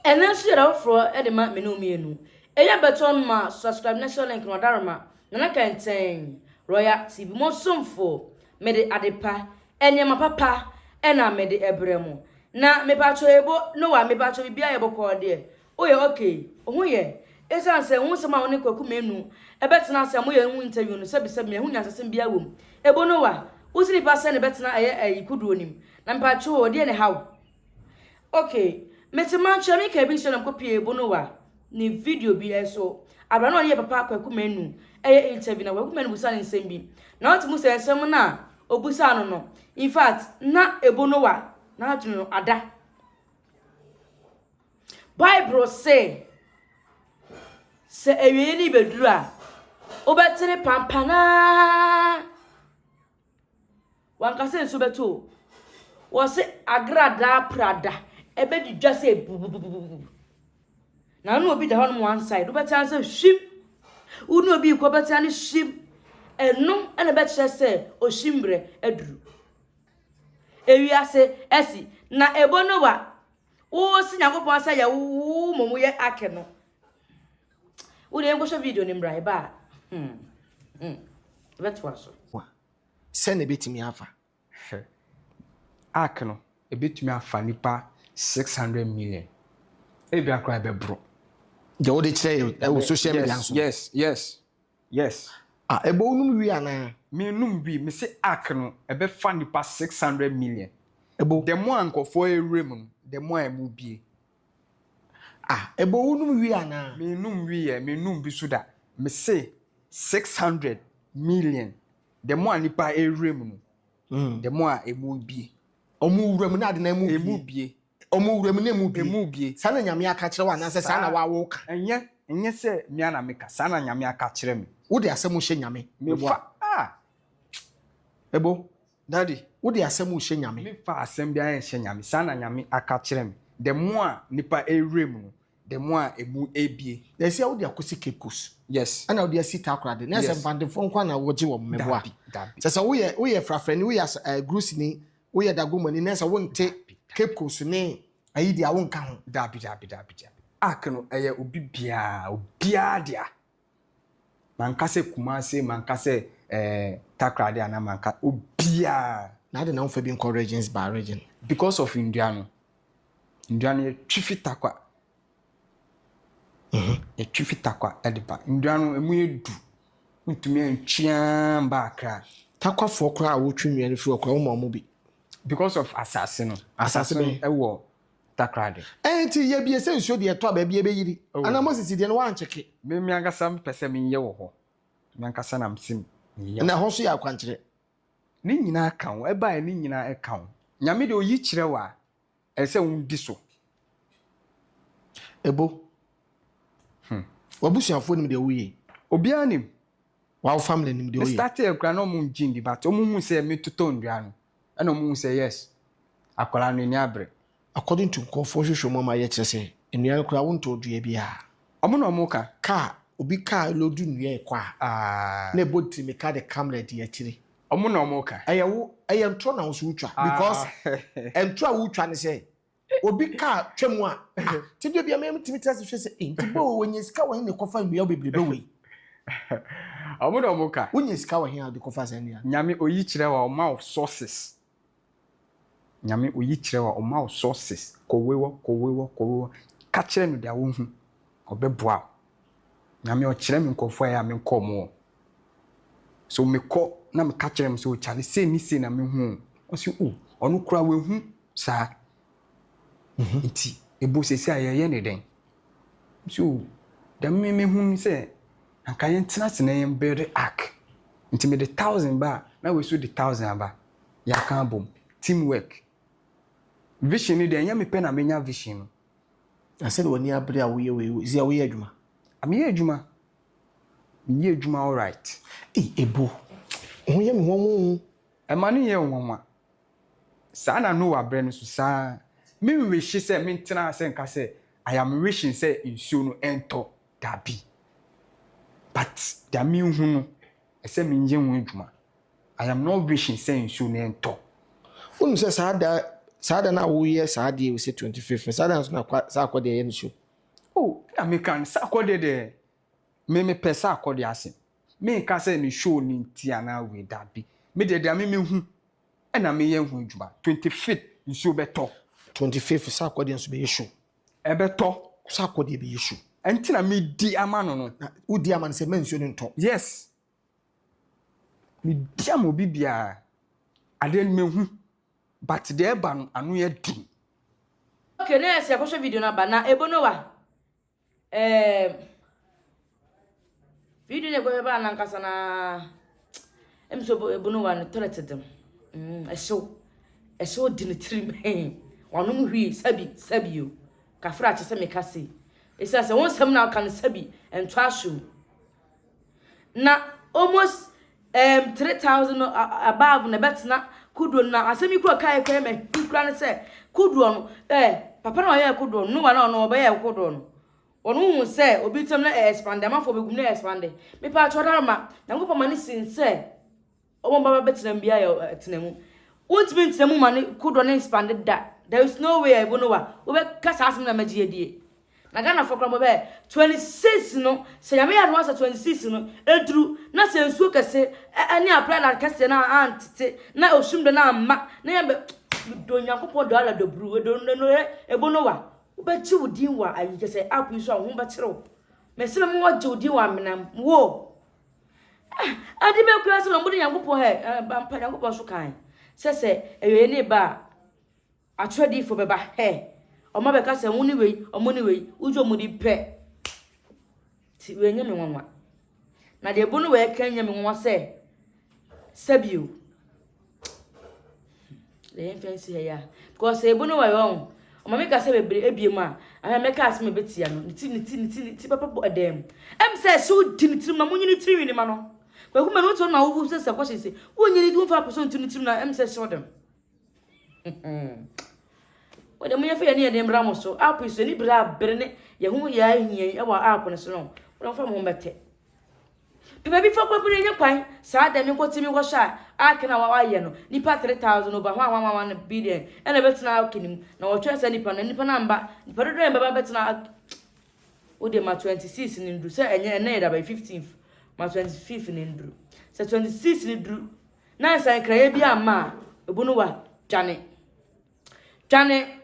Ɛnnɛ nso yɛ da foforɔ de ma me ne wo mmienu. Ɛyɛ bɛtɔ no ma subscribe na share link no Adaroma, Nana Kɛntɛn, Royal TV. Mo somfo, mede adepa, nneɛma papa na mede ɛbrɛ mo. Na mepatwɔ ebo Noah mepatwɔ biribiara yɛ bɔkɔɔ deɛ. Woyɛ okay, wo ho yɛ. Esiane sɛ wo nsɛm a wo ne Kwaku Manu bɛtena ase a moyɛ ho interview no sɛbisɛbi mehu nyansasɛm biara wɔ mu. Ebo Noah, wo se nipa sɛn na ɛbɛtena ɛyɛ ayi kodoɔ nim? Na mepatwɔ o, ɛdeɛn na ɛha wo? Ok, mete mankyerɛ me ka bi nhyɛ na mekɔ pie Bonowa ne video bi so. Abra na ɔne yɛ papa Kwaku Manu ɛyɛ interview na Kwaku Manu busa no nsɛm bi. Na ɔte mu sɛ nsɛm no a obusaa no no, in fact, na Ebonowa n'adwene no ada. Bible se, sɛ awieɛ no bɛduru a, wobɛtene pampanaa. Wanka sɛ nsuo bɛtɔ o. Wɔse agradaa prada ɛbɛdwidwa sɛ bububububu. Na wo ne obi da hɔnom one side, wobɛte ara sɛ hwim. Wo ne obi rekɔ wobɛte ara ne hwim. Ɛno na ɛbɛkyerɛ sɛ ohwim berɛ aduru. Ewiase asi. Na ebo no wa, wo se Nyankopɔn sɛ yɛ wo mmom yɛ ake no. Wo deɛ yɛnkɔhwɛ video no mmra, ɛba a, hmm, hmm, yɛbɛtoa so. Sɛn na ebetumi afa? Hwɛ, Ark no, ebetumi afa nnipa 600 million. Ebia koraa ɛbɛboro. Deɛ wode kyerɛ yɛ wɔ social media nso. Yes. Ah, ɛbɔ wonom wie anaa? Menom wie. Mese Ark no, ɛbɛfa nnipa 600 million. Ɛbɔ. The more a nkurɔfoɔ rewura mu no, the more a ɛmu bue. Ah, ɛbɔ wonom wie anaa? Menom wie ɛ, menom bi so da. Mese 600 million. The more a nipa ewura mu no, the more a emu bie. Ɔmo wura mu na ade na emu bie. Emu bie. Ɔmo wura mu na emu bie. Emu bie. Saa na Nyame aka kyerɛ wo anaasɛ saa na wawo ka? Ɛnyɛ sɛ mea na meka, saa na Nyame aka kyerɛ me. Wode asɛm hyɛ Nyame. Mefa ah. Ebo. Daddy. Wode asɛm hyɛ Nyame. Mefa asɛm biara nhyɛ Nyame, saa na Nyame aka kyerɛ me. The more a nipa ewura mu no, the more a emu ebie. Na ɛsɛ wode akɔsi Cape Coast. Yes. Ɛna wode asi Takoradi. Na ɛsɛ Mfantefoɔ nko na wɔgye wɔn mmɛboa. Dabi, dabi. Sɛ woyɛ Frafrani, woyɛ Grusini, woyɛ Dagomani, na ɛsɛ wonte Cape Coast ne ayi deɛ wonka ho. Dabi, dabi, dabi, dabi. Ark no ɛyɛ obi biara, obiara dea. Manka sɛ Kumasi, manka sɛ Takoradi anaa manka obiara. Na ade na womfa bi nkɔ regions by region. Because of ndua no. Ndua no yɛtwi fi Tarkwa. Yɛtwi fi Tarkwa de ba. Ndua no emu yɛ du. Wontumi antwi ara mba Accra. Tarkwafoɔ koraa a wotwi nnua no firi hɔ koraa woma wɔn bi. Because of asase no. Asase bɛn? Ɛwɔ Takoradi. Ɛnti yɛbie sɛ nsuo deɛ ɛtɔ a baabi ɛbɛyiri. Anaa Moses deɛ no woankyeke. Me ankasa mepɛ sɛ menyɛ wɔ hɔ. Me ankasa na mese meyɛ. Na ɛhɔ nso yɛ akwankyerɛ. Ne nyinaa ka ho. Ɛbaeɛ ne nyinaa ɛka ho. Nyame deɛ oyi kyerɛ wo a, ɛsɛ sɛ wodi so. Ebo. W'abusuafoɔ nim deɛ woyɛ. Obiara nim. W'awo family nim deɛ woyɛ. Me start yɛ koraa na ɔmo ngye ndi but ɔmo hu sɛ metotɔ nnua no ɛna ɔmo hu sɛ yes, akwadaa no ani abere. According to nkurɔfoɔ nhwehwɛmu a ɔmo ayɛ kyerɛ sɛ nnua no koraa wontɔɔ dua biara. Ɔmo na ɔmo ka. Car, obi car load nnua ɛkɔ a, na ɛbɔ tirimika de camera di akyire. Ɔmo na ɔmo ka. Ɛyɛ wo, ɛyɛ ntorɔ na wo nso wotwa because ntorɔ a wotwa ne sɛ obi car twa mu a, ah, ti dua bi a mɛtumi tena ase hwɛ sɛ, eh, nti bɔ wɔnya sika wɔ he na ɛkɔfa nnua bebrebe wei. Ɔmo na ɔmo ka. Wonya sika wɔ he a wode kɔfa saa nnua? Nyame oyi kyerɛ wa ɔma wo sources. Nyame oyi kyerɛ wa ɔma wo sources. Kɔ wei hɔ, kɔ wei hɔ, kɔ wei hɔ. Ka kyerɛ no deɛ wohu. Ɔbɛboa wo. Nyame ɔkyerɛ me nkurɔfoɔ a ɛyɛ a menkɔ ɔmo hɔ. So mekɔ na meka kyerɛ mo sɛ o Charlie sei ne sei na mehu o. Ɔse o, ɔno koraa wahu saa. Nti ebo seesei a yɛyɛ ne dɛn? Nti o, deɛ me mehu ne sɛ anka yɛntena ase na yɛn build ark. Nti mede 1,000 ba a, na wei nso de 1,000 aba. Yɛaka abom. Teamwork. Vision no deɛ ɛnyɛ me pɛ na menya vision no. Na sɛdeɛ w'ani abere a woyɛ wei, si a woyɛ adwuma? Meyɛ adwuma. Meyɛ adwuma alright. Ei, ebo. Ho yɛ me nwanwa o. Ɛma no yɛ nwanwa. Saa na Noah berɛ no so saa. Menwihye sɛ mentena ase nka sɛ I am wishing sɛ nsuo no ɛntɔ. Dabi. But deɛ mehu no, ɛsɛ menyɛ ho adwuma. I am not wishing sɛ nsuo no ɛntɔ. Wonim sɛ saa da Saa da no a woyɛ saa adeɛ wei sɛ 25th no, saa da no nso na kwa, saa akɔdeɛ yɛ ne show. Oh, ɛna meka no, saa akɔdeɛ deɛ, me mepɛ saa akɔdeɛ asɛm. Menka sɛ ne show no nti anaa wei, dabi. Me deɛ deɛ me mehu ɛna meyɛ ho adwuma. 25th nsuo bɛtɔ. 25th saa akɔdeɛ nso bɛyɛ show. Ɛbɛtɔ. Saa akɔdeɛ bɛyɛ show. Ɛnti na medi ama no no. Na wodi ama no sɛ mma nsuo no ntɔ. Yes. Medi ama obi biara. Adeɛ no mehu but deɛ ɛba no ano yɛ den. Okay na yɛsɛ yɛkɔhwɛ video no aba na ebo no wa ɛɛm video no yɛkɔhwɛ baa nankasa na ɛm sɛ ebo no wa no toilet dem mm ɛhyew ɛhyew di ne tirim wanom hwii sabi sabi o kafra kyɛ sɛ meka sei ɛsiane sɛ wo nsɛm na woka no sabi ɛntɔ asom. Na almost um, 3000 no above na ɛbɛtena kodoɔ no na asɛm yi kura kae kura ma hi kura ne sɛ kodoɔ no eh papa na ɔyɛ kodoɔ no Noah na ɔno ɔbɛyɛ kodoɔ no ɔno hu sɛ obi tam na expand amanfoɔ bɛgum na expand mepa atwɔ dara ma Nyankopɔn ma ne sin sɛ Ɔmo ba bɛtena mu biara yɛ tena mu. Wontumi ntena mu ma ne kodoɔ no expand da. There is no way a ebo Noah wobɛka saa asɛm no na magye adie. Na Ghanafoɔ koraa mpo bɛyɛ 26 no sɛ Nyame yɛ adom a sɛ 26 no ɛduru na sɛ nsuo kɛse ɛne aprada kɛseɛ no antete na osum dɔ no amma na yɛn bɛ medɔ Nyankopɔn dɔ ala dɔ buru edo no ebo Noah wobɛgye wo din wɔ ayi kyɛ sɛ app yi so a wo ho bɛkyere wo. Mese mɛma woagye wo din wɔ amena mu wo. Ah, ade bɛ koraa sɛ na wɔde Nyankopɔn hɛ, ampa Nyankopɔn nso kae sɛ sɛ awieɛ no reba a, atorɔ adiyifoɔ bɛba hɛ, wɔn abɛka sɛ wɔn ne wei, wɔn ne wei, wogye wɔn di pɛ. Nti wei nyɛ me nwanwa. Na deɛ ɛbu no wɔ ɛka nyɛ me nwanwa sɛ sɛbio. Deɛ yɛmfa nsi ha yi a. Because sɛ ebu no wɔ wɔn, ɔma me kasa bebree ebie mu a, ahwɛ mɛka asɛm ebetia no. Ne ti ne ti ne ti ne ti papa bɔ ɛdan mu. Ɛm sɛ ɛhyɛ wodi ne tirim na monyi ne tirinwi ne ma no. Kwaku manu wote hɔ na wobu sɛ sɛ kɔhyɛ sɛ wonyi ne womfa apɛ so ntu ne tirim na ɛm sɛ ɛhyɛ wodem. Wode mo yɛmfa yɛne yɛde mbra mo so. App yi so yɛne bere abere ne yɛn ho yɛ ahia yi ɛwɔ app no so no. Wode momfa mo ho mbɛtɛ. Pɛ baabi fa kɔ bi nye kwan saa dɛ menkɔ tse menkɔ hwɛ a ark no a wɔayɛ no nipa 3000 over hwan hwan hwan billion ɛna ɛbɛtena ark no mu na wɔtwɛn saa nipa no nipa no amba nipa dodoɔ a ɛbɛba bɛtena ark wo deɛ ma 26 no nduru sɛ ɛnyɛ ɛnɛ yɛ daba 15th ma 25th no nduru sɛ 26 no duru na nsankraeɛ bi amma a ebu no wa dwane dwane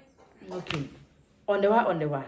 okay on the wa on the wa.